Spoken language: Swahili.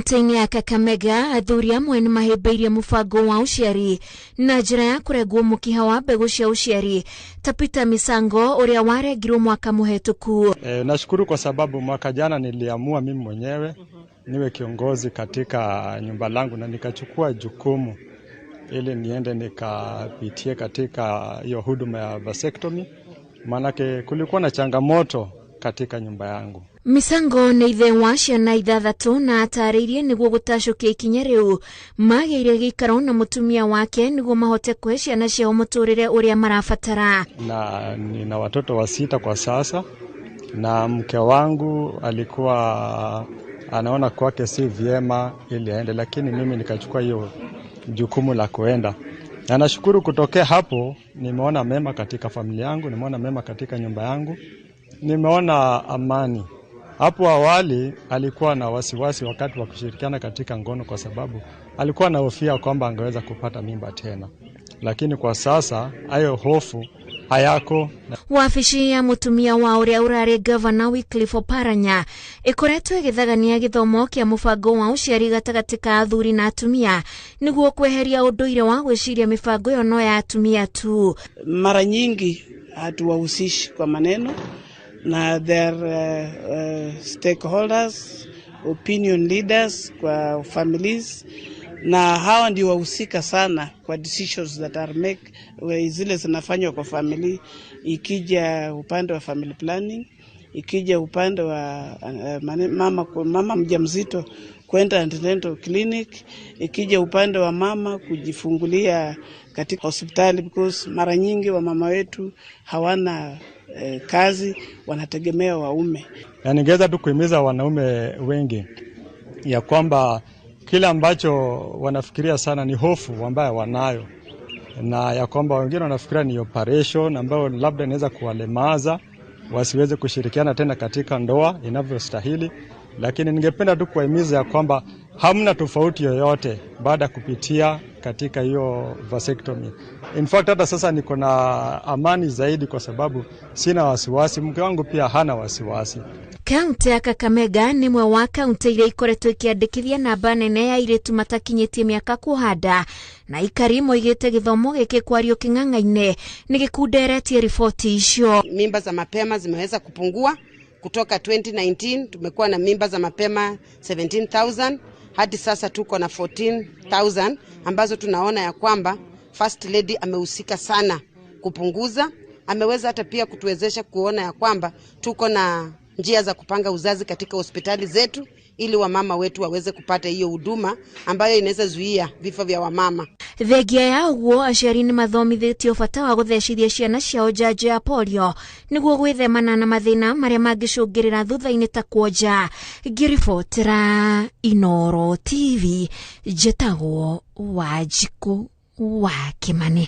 Kaunti-inĩ ya Kakamega athuri amwe nĩ mahĩmbĩirie mũbango wa ũciari na njĩra ya kũrengwo mũkiha wa mbegũ cia ũciari ta Peter Misango ũrĩa warengirwo mwaka mũhetũku. Nashukuru kwa sababu mwaka jana niliamua mimi mwenyewe niwe kiongozi katika nyumba langu na nikachukua jukumu ili niende nikapitie katika hiyo huduma ya vasectomy, maanake kulikuwa na changamoto katika nyumba yangu. Misango nĩ ithe wa ciana 6 na atarĩirie nĩguo gũtacũkia ikinya rĩu magĩire gĩikaro na mũtumia wake nĩguo mahote kũhe ciana ciao mũtũrĩre ũrĩa marabatara. Na nina watoto 6 kwa sasa, na mke wangu alikuwa anaona kwake si vyema ili aende, lakini mimi nikachukua hiyo jukumu la kuenda. Na nashukuru kutokea hapo nimeona mema katika familia yangu, nimeona mema katika nyumba yangu, nimeona amani. Hapo awali alikuwa na wasiwasi wakati wa kushirikiana katika ngono kwa sababu alikuwa anahofia kwamba angeweza kupata mimba tena, lakini kwa sasa hayo hofu hayako. Wabici ya mutumia wa uria urari Governor Wycliffe Oparanya ikoretwo igithagania githomo kia mubango wa uciari gatagati ka athuri na atumia niguo kweheria unduire wa gwiciria mibango iyo no ya atumia tu. Mara nyingi hatuwahusishi kwa maneno na their stakeholders, opinion leaders kwa families, na hawa ndio wahusika sana kwa decisions that are make, zile zinafanywa kwa family, ikija upande wa family planning, ikija upande wa mama mjamzito kwenda antenatal clinic, ikija upande wa mama kujifungulia katika hospitali, because mara nyingi wa mama wetu hawana kazi, wanategemea waume. Na ningeweza tu kuhimiza wanaume wengi ya kwamba kile ambacho wanafikiria sana ni hofu ambayo wanayo, na ya kwamba wengine wanafikiria ni operation ambayo labda inaweza kuwalemaza wasiweze kushirikiana tena katika ndoa inavyostahili. Lakini ningependa tu kuwahimiza ya kwamba hamna tofauti yoyote baada kupitia katika hiyo vasectomy. In fact hata sasa niko na amani zaidi kwa sababu sina wasiwasi, mke wangu pia hana wasiwasi. Kaunti ya Kakamega ni mwe wa kaunti iria ikoretwo ikiandikithia namba nene ya airĩtu matakinyĩtie mĩaka kũhanda, na ikari moigĩte gĩthomo gĩkĩ kwario kĩng'ang'a-inĩ nĩ gĩkunderetie riboti icio. Mimba za mapema zimeweza kupungua kutoka 2019 tumekuwa na mimba za mapema 17,000 hadi sasa tuko na 14,000 ambazo tunaona ya kwamba First Lady amehusika sana kupunguza. Ameweza hata pia kutuwezesha kuona ya kwamba tuko na njia za kupanga uzazi katika hospitali zetu ili wamama wetu waweze kupata hiyo huduma ambayo inaweza zuia vifo vya wamama. Thengia ya ũguo aciari nĩ mathomithĩtio bata wa gũthecithia ciana ciao njanjo ya polio nĩguo gwĩthemana na mathĩna marĩa mangĩcũngĩrĩra thutha-inĩ ta kuonja. Ngĩribotera Inoro TV, njĩtagwo Wanjikũ wa Kĩmani.